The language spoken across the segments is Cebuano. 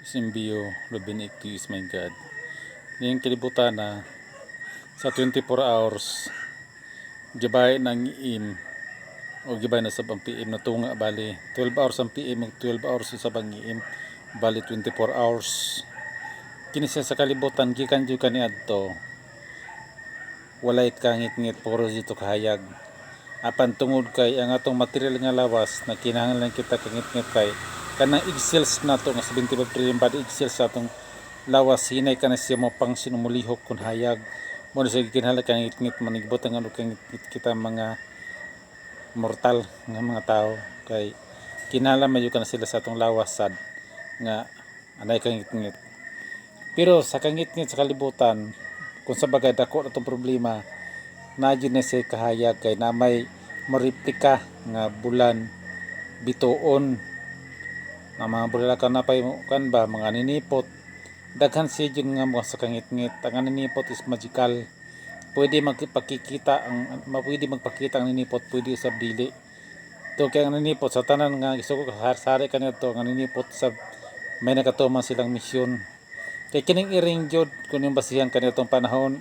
SMBO Lubin is my God. Ning kalibutan na sa 24 hours gibay ng AM o gibay na sa ang PM na tunga, bali 12 hours ang PM ug 12 hours sa ang AM, bali 24 hours kini siya sa kalibutan. Gikan jud kaniadto walay kangit-ngit, puro dito kahayag. Apan tungod kay ang atong material nga lawas na kinahanglan kita kangit-ngit, kay kanang egg cells nato nga 75 trillion body egg cells sa atong lawas, hinay ka na siya mo pang sinumulihok kun hayag mo na siya. Kinahanglan kangit-ngit, manigbutan nga kangit-ngit kita mga mortal nga mga tao, kay kinahanglan man ka na sila sa atong lawas sad nga anay kangit-ngit. Pero sa kangit-ngit sa kalibutan, kung sa bagay dako na itong problema na jud na siya kahayag, kay na may moreplika nga bulan, bituon na mga bulalakan na pay kan ba mga ninipot. Daghan siya jud nga mga sa kangit-ngit. Ang ninipot is magical, pwede magpakikita ang pwede magpakita ang ninipot, pwede sa dili to. Kay ang ninipot sa tanan nga isugo sari kanito nga ninipot sa may nakatuman silang misyon. Kay kining iring jud, kun yung basihan kanitong panahon,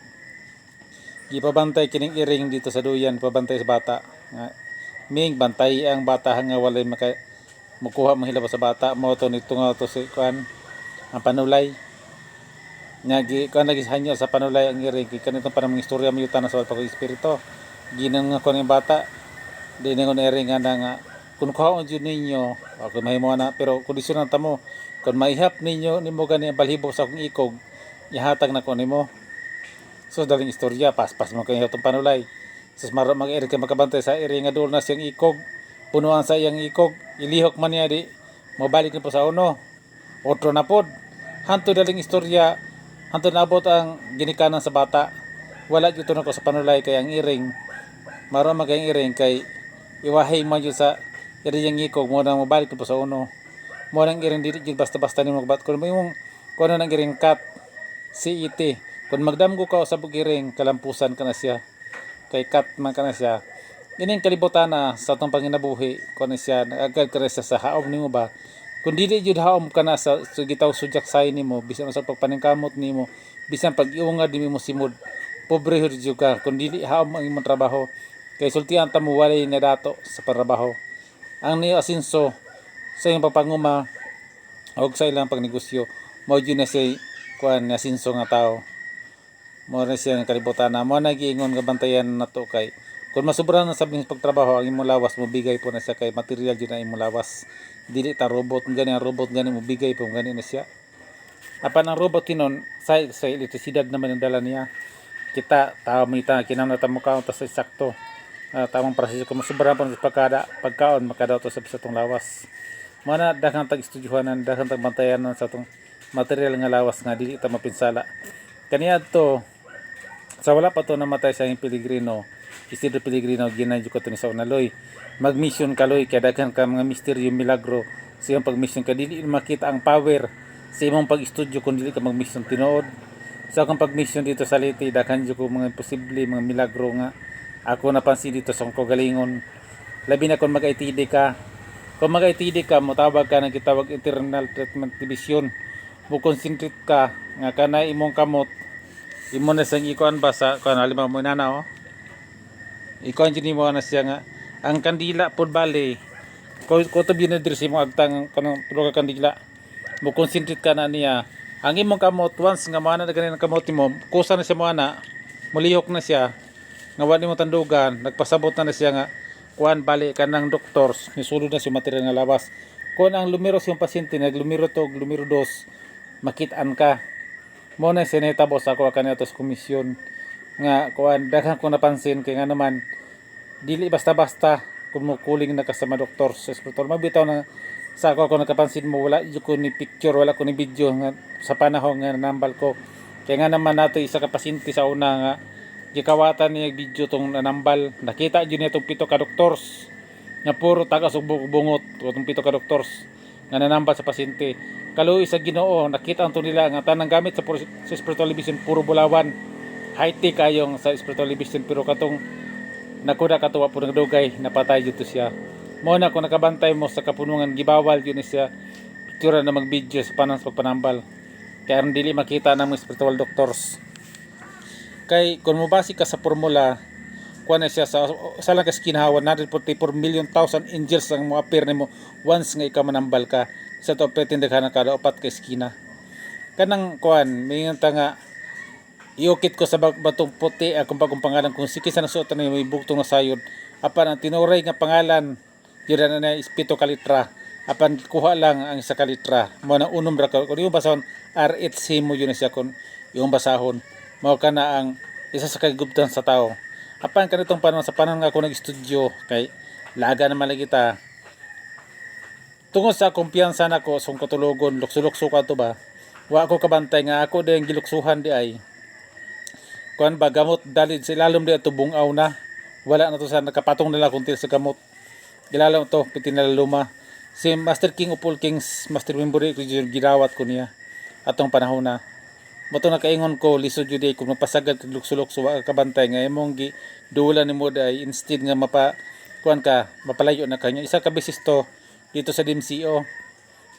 gipabantay kining iring dito sa duyan, pabantay sa bata nga ming bantay ang bata nga walay maka mukuha mahilabo sa bata. Mo to nito nga to si kuan ang panulay nya gi kuan lagi sa hanyo sa panulay ang iring. Kay kanitong panahon, mga istorya mo yuta na sa pag espiritu ginang nga kuan ang bata di ningon iring nga na nga kung kuhaon jud ninyo ako mahimo na, pero kondisyon ta mo kung maihap ninyo nimo gani ang balhibo sa akong ikog, ihatag na ko nimo. So daling istorya, paspas mo kayo itong panulay. Sus maro mag iri kay makabantay sa iri nga duol na siyang ikog. Punuan sa iyang ikog, ilihok man niya di mobalik na po sa uno. Otro na pod. Hanto daling istorya, hanto naabot ang ginikanan sa bata. Wala gyud na ko sa panulay, kay ang iring maro man kay ang iring kay iwahi man gyud sa iri yang ikog mo na mobalik na po sa uno. Mo nang iring dili gyud basta-basta nimo bat kun mo imong kuno nang iring cat CET. Kung magdamgo ka sa iring, kalampusan ka na siya. Kay cat man ka na siya. Ining kalibutan na sa atong panginabuhi, kuno siya, agad ka na siya sa haom nimo ba. Kung dili jud haom ka na sa gitaw zodiac sign nimo, bisan sa pagpaningkamot nimo, bisan pag-iungad nimo simod, pobre jud ka kung dili haom ang imong trabaho. Kay sultian ta mo, walay na dato sa trabaho. Ang niyo asinso sa iyong pagpanguma og sa ilang pagnegosyo, mao jud na siya kuan na asinso nga tao. Mo na siya ang kalibutan na mo na giingon nga bantayan nato, kay kung masubra na sa pagtrabaho ang imong lawas, mo bigay po na siya, kay material jud na imong lawas, dili ta robot. Gani ang robot gani mo bigay po gani na siya. Apan ang robot tinon sa elektrisidad naman ang dala niya. Kita tao mi ta kinahanglan ta mo kaon ta sa eksakto, tamang proseso. Kung masubra po sa pagkaon, makadato sa atong lawas. Mo na daghang tag estudyuhanan, daghang tag bantayanan sa atong material nga lawas nga dili ta mapinsala. Kaniadto sa wala pa to namatay sa Pelegrino, Isidro Pelegrino, ginadyo ko to ni sa unaloy, mag-mission ka loy, kay daghan ka mga misteryo, milagro sa iyong pag-mission ka. Dili makita ang power sa imong pag-estudyo kung dili ka mag-mission. Tinuod, sa akong pag-mission dito sa Leyte, daghan jud ko mga imposible, mga milagro nga ako napansin dito sa akong kaugalingon. Labi na kung mag-ITD ka. Kung mag-ITD ka, motawag ka ng gitawag internal treatment division, mo concentrate ka nga kanay imong kamot, imo na siyang ikuan ba sa kuan. Halimbawa mo nana oh, ikuan jud nimo na siya nga ang kandila pod, bali kutob yun na diri sa imong agtang kanang tulo ka kandila. Mo concentrate ka na niya ang imong kamot. Once nga moana na ganin ang kamot nimo, kusa na siya moana, mulihok na siya nga wa nimo tandugan. Nagpasabot na na siya nga kuan, bali kanang doctors nisulod na siya material nga lawas. Kung ang lumero sa pasyente naglumero to lumero dos, makitaan ka. Mo na siya nahitabo sa ako kaniadto sa komisyon nga kuan. Daghan ko napansin, kay nga naman dili basta-basta kung mo kuling na ka sa mga doktor sa espiritual. Mabitaw na sa ako, ako nakapansin mo, wala jud ko ni picture, wala ko ni video nga sa panahon nga nanambal ko, kay nga naman nato isa ka pasyente sa una nga gikawatan niya video tong nanambal. Nakita jud niya tong pito ka doctors nga puro tagas ug bungot, tong pito ka doctors nga nanambal sa pasyente. Kaluoy sa Ginoo, nakita ang to nila nga tanang gamit sa spiritual vision puro bulawan, high tech kayong sa spiritual vision. Pero katong nakuda katuwa po nagdugay, napatay dito siya. Mo na kung nakabantay mo sa kapunungan, gibawal yun siya. Picture na mag-video sa panang sa pagpanambal. Kaya aron dili makita ng mga spiritual doctors. Kay kung mobase ka sa formula, kuha na siya sa lang ka skinhawa, 144 million thousand angels ang mo appear nimo once nga ikaw manambal ka sa to petindaghan kada upat ka eskina. Kanang kuan, may ta nga iukit ko sa batong puti akong bagong pangalan kung sige sa nasuotan ni may bugtong na sayod. Apan ang tinuray nga pangalan yun na na is pito ka litra, apan kuha lang ang isa ka litra mo na unom ra ka. Kung iyong basahon, RHC mo yun na siya. Kung iyong basahon, mao ka na ang isa sa kagubtan sa tao. Apan kanitong panahon, sa panahon nga ako nag-studio, kay laga naman lagi ta tungod sa kumpiyansa nako sa akong katulogon, lukso-lukso ka to ba, wa ako kabantay nga ako din giluksuhan di ay kuan ba, gamot dalid sa ilalom di ato, bungaw na, wala na to sa nakapatong nila kunti sa gamot ilalom to piti na luma. Si Master King of all Kings, Master Wimburi, gidawat ko niya atong panahon na mo to. Nakaingon ko, lisod jud kung mapasagad kag lukso-lukso, wa ka kabantay nga imong gi dula nimo day instead nga mapa kuan ka, mapalayo na kanya. Isa ka beses to dito sa DMCO,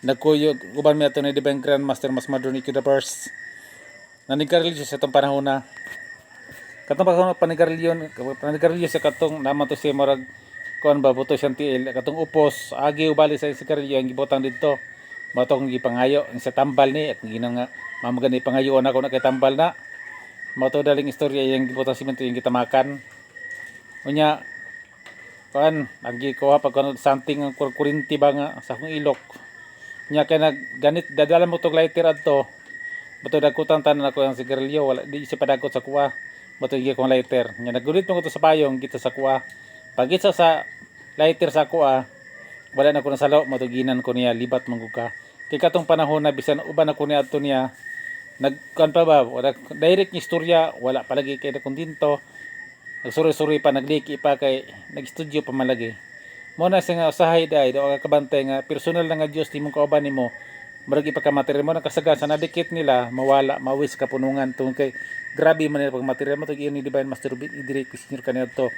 nagkuyog uban mi ato ni Divine Grand Master Mas Madron the First. Nanigarilyo sa itong panahon na katong panahon na panigarilyo sa katong naman to siya, murag kuan ba, buto siyang tiil katong upos agi ubali sa sigarilyo ang gibutang didto. Mao to akong gipangayo ang sa tambal ni at ginang nga mamagani pangayoon ako na kay tambal na. Mao to daling istorya, iyang gibutang simento, iyang gitamakan. Unya kuan ang gikuha pag kuan something ang kurinti ba nga sa akong ilok nya, kay nag ganit dadala mo tog lighter adto. Bato dagkutan tanan ako ang sigarilyo, wala di siya padagkot sa kuha. Bato gi akong lighter. Nya naggulit mo ko to sa payong kita sa kuha. Pagitsa sa lighter sa kuha, wala na ko nasalo, matuginan ko niya, libat man ka. Kay katong panahon na bisan uban ako niya adto niya, nagkuan pa ba, wala direct ni istorya, wala palagi kay na kontento. Nagsuri-suri pa, nagliki pa kay nag-studio pa man lagi. Mo na siya nga usahay dai daw ka kabantay nga personal na nga Dios nimong kauban nimo, murag ipakamaterial mo na kasagan sa nadikit nila, mawala mawis kapunungan tungod kay grabe man nila pag material mo. Ni Divine Master Ruben Idrick Senior kaniadto,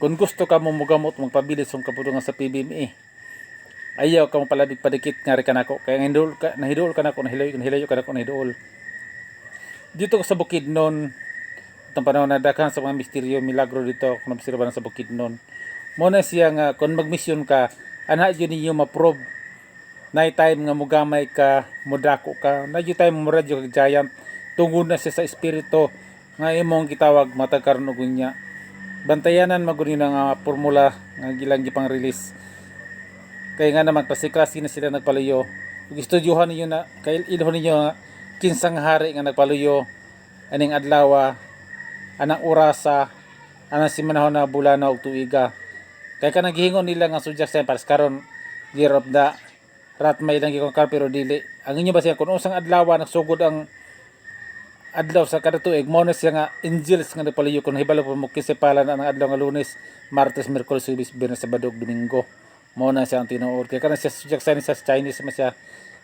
kung gusto ka mo mogamot, magpabilis ang kapunungan sa PBMA, ayaw ka mo palabig padikit nga ri kanako kay nahidol ka, nahidol ka nako, nahilayo, nahilayo ka nako, nahidol dito ko sa Bukidnon. Itong panahon na daghan sa mga misteryo milagro dito kung nabsirba sa Bukidnon. Mo na siya nga kung magmisyon ka ana jud ninyo ma-prove. Na time nga mugamay ka, mudako ka, na time mo radyo kag giant tungod na siya sa espiritu nga imong gitawag matag karon ug unya. Bantayanan magud ni nga formula nga gilang gipang release kay nga naman klase-klase na sila nagpaluyo. Ug estudyohan ninyo na kay ilhon ninyo nga kinsang hari nga nagpaluyo aning adlaw, anang orasa, anang simanahon na bulana ug tuiga, kay kanang gihingon nila nga zodiac sign para sa karon, year of the rat, may ilang gikon pero dili ang inyo ba siya. Kung usang adlaw nagsugod ang adlaw sa kada tuig, mao na siya nga angels nga nagpaluyo. Kung hibalo pa mo kinsay pala na ang adlaw nga Lunes, Martes, Miyerkules, Huwebes, Biyernes, Sabado ug Domingo, mao na siya ang tinuod kay kanang siya zodiac sign sa Chinese man siya,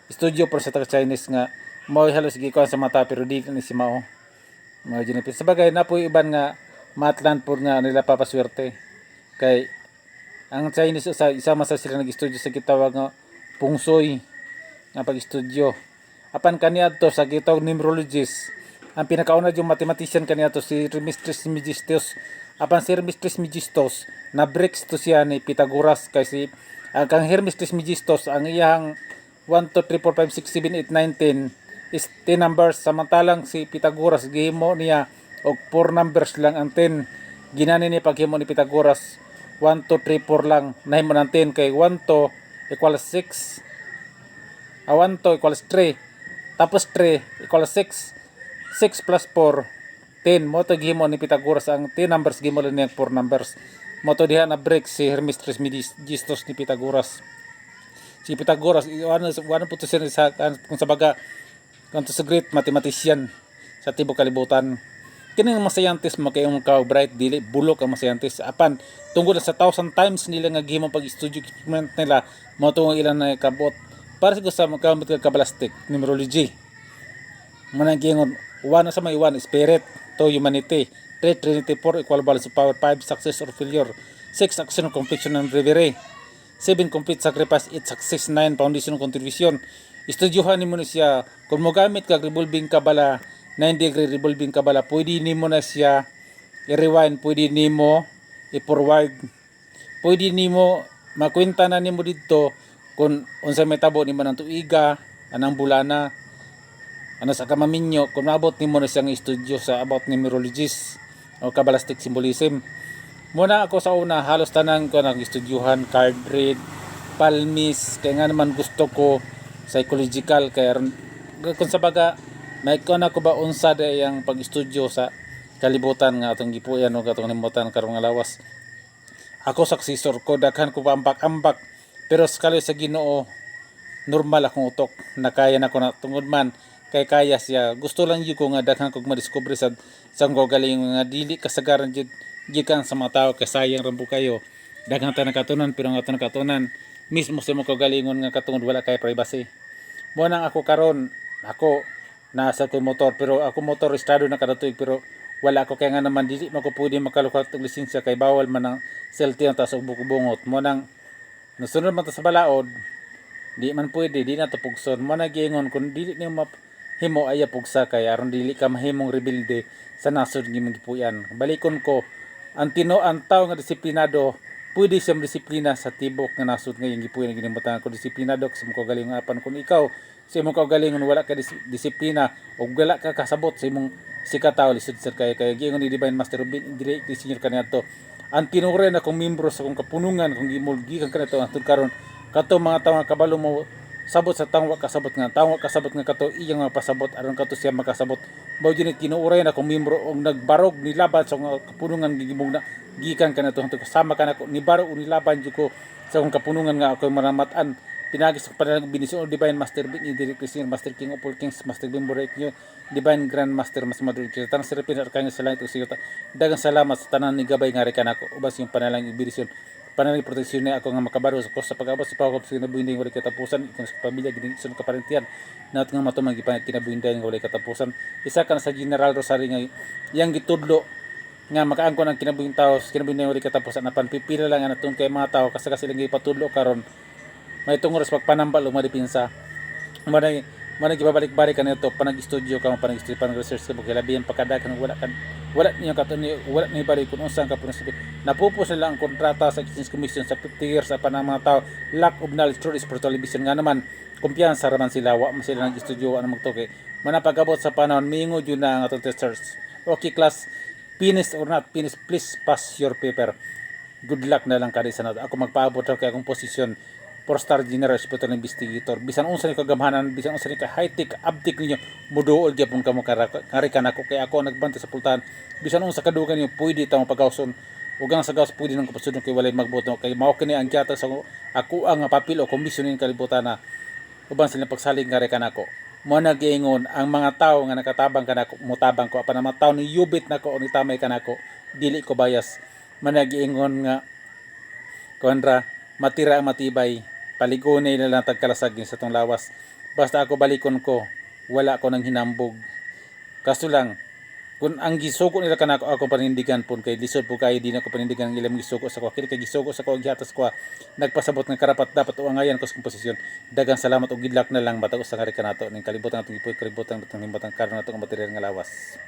studio pero sa taga Chinese nga mao halos gikuan sa mata, pero di ni si mao mao jud ni. Sa bagay na po iban nga matlan po nga nila papaswerte kay ang Chinese sa isa man sa sila nag-studio sa gitawag nga pungsoy nga pag-studio. Apan kaniadto sa gitawag numerologist, ang pinakauna yung mathematician kaniadto si Hermes Trismegistus. Apan si Hermes Trismegistus na breaks to siya ni Pythagoras, kay si ang kang Hermes Trismegistus, ang iyang 1, 2, 3, 4, 5, 6, 7, 8, 9, 10 is 10 numbers, samantalang si Pythagoras gihimo niya og 4 numbers lang ang 10. Ginani ni paghimo ni Pythagoras, 1, 2, 3, 4 lang nahimo ng 10, kay 1, 2 equals 6, 1, 2 equals 3, tapos 3 equals 6, 6 plus 4, 10. Mo to gihimo ni Pythagoras ang 10 numbers, gihimo lang niya 4 numbers. Mo to diha na break si Hermes Trismegistus ni Pythagoras. Si Pythagoras, ano ano po to siya sa kung sa baga kanto sa great mathematician sa tibok kalibutan. Kini mga scientist mo kay ka bright, dili bulok ang mga scientist, apan tungod na sa thousand times nila nga gihimo pag-studio experiment nila, mo to ang ilang nakabot para siguro sa makamit ka kabalastik numerology. Mo nang giingon, 1 sa may 1 spirit, 2 humanity, 3 trinity, 4 equal balance of power, 5 success or failure, 6 action of completion and bravery, 7 complete sacrifice, 8 success, 9 foundation of contribution. Estudyohan nimo na siya. Kung mogamit kag revolving kabala, 9-degree revolving kabala, pwede nimo na siya i-rewind, pwede nimo i-forward, pwede nimo makwenta na nimo didto kung unsa may tabo nimo ng tuiga, anang bulana, ano sa kamaminyo, kung maabot nimo na siyang studio sa about numerologies o Kabbalistic symbolism. Muna ako sa una, halos tanan ko nang estudyohan, card read, palmis, kaya nga naman gusto ko psychological, kaya kung sa baga, may ko na ko ba unsa day ang pag-studio sa kalibutan nga atong gipuyan o atong nimutan karong nga lawas. Ako successor ko, daghan ko paambak-ambak, pero sekali sa Ginoo, normal akong utok, nakaya na ko na tungod man kay kaya siya. Gusto lang jud ko nga daghan kog madiskubre sa akong kaugalingon nga dili kasagaran jud gikan sa mga tao, kay sayang ra po kayo. Daghan ta nakatunan, pero ang atong nakatunan mismo sa imong kaugalingon nga katungod wala kay privacy. Mo nang ako karon, ako nasa ko motor, pero ako motor registrado na kada tuig, pero wala ko, kaya nga naman dili man ko pwede makalukat og lisensya kay bawal man ang selfie ang taas og bukubungot. Mo nang nasunod man ta sa balaod, di man pwede, di na to pugson. Mo na giingon, kung dili nimo himo, aya pugsa, kay aron dili ka mahimong rebelde sa nasod nga imong gipuy-an. Balikon ko ang tino, ang tawo nga disiplinado, pwede siya disiplina sa tibok nga nasod nga iyang gipuy-an, ginimutan ko disiplinado sa imong kaugalingon. Apan kung ikaw sa imong kaugalingon wala ka disiplina o wala ka kasabot sa imong sikatawo, lisod sad kay. Kay giingon ni Divine Master Ruben Indire Senior kaniadto, ang tinuray na kong membro sa akong kapunungan kung gimol gikan kanito hangtod karon, kato mga tawo nga kabalo mo sabot sa tangwa, kasabot nga tangwa, kasabot nga kato iyang mga pasabot aron kato siya makasabot. Mao jud ni tinuoray na akong membro og nagbarog nilaban sa akong kapunungan, gigimong na gikan kanato hangtod kasama kanako nibarog og nilaban jud ko sa akong kapunungan nga ako'y maramat-an pinagi sa pananalig benisyon Divine Master Bin Indire Senior, Master King of all Kings, Master Bimbo Nyo, Divine Grand Master Mas Madrid Tanan sa Serapin Arkanghel sa langit ug sa yuta. Daghang salamat sa tanan ni gabay nga kanako ubas yung panalangin, benisyon, panalangin, proteksyon niya ako nga makabaro sa sa pag-abot sa pagkakap sa kinabuhi walay katapusan, ikon sa pamilya gining sa kaparentian nat nga matumang gipan kinabuhi nga walay katapusan. Isa ka na sa General Rosary nga yang gitudlo nga makaangkon ang kinabuhing tao sa kinabuhi nga walay katapusan, apan pipila lang ang natun kay mga tao kasi silang gipatudlo karon may tungod sa pagpanambal o madipinsa. Manay gibabalik-balik ka nito, panag-studio ka, panag-studio, panag-research ka, kay labi ang pagkadaghan, wala ka, wala niyo katon, wala niyo balik kung unsa ang kapuno. Napupos nila ang kontrata sa Exchange Commission sa 50 years apan ang mga tao, lack of knowledge through spiritual vision, nga naman kumpiyansa raman sila, wa man sila nag-studio, wa na magtuki. Manapagabot sa panahon, mingo jud na ang atong teachers, "Okay class, finish or not finish, please pass your paper." Good luck na lang kadi sa nato. Ako magpaabot ra kay akong posisyon, four-star general spiritual investigator. Bisan unsa ni kagamhanan, bisan unsa ni ka high-tech abtik ninyo, muduol gyapon kamo kari kanako kay ako ang nagbantay sa pultahan. Bisan unsa kadugan ninyo, pwede ta mo pagawson. Ug ang sa gawas pwede nang kapasudon kay walay magbuto kay mao kini ang gihatag sa ako ang papel o komisyon ning kalibutan na uban sila pagsalig nga kanako. Mo na giingon ang mga tao nga nakatabang kanako, mutabang ko, apan ang mga tao ni yubit nako o ni tamay kanako, dili ko bias. Managiingon nga kontra matira ang matibay, paligonay na lang tagkalasag sa tong lawas. Basta ako, balikon ko, wala ko nang hinambog. Kaso lang kung ang gisugo nila kanako, ako panindigan pun kay lisod po kayo, di na ko panindigan ang ilang gisugo sa ko. Kini kay gisugo sa ko, gihatas ko, nagpasabot ng karapat dapat o angayan ko sa komposisyon. Daghang salamat ug good luck na lang matag usa nga kanato ning kalibutan atong gipuy, kalibutan atong himbatang karon atong material nga lawas.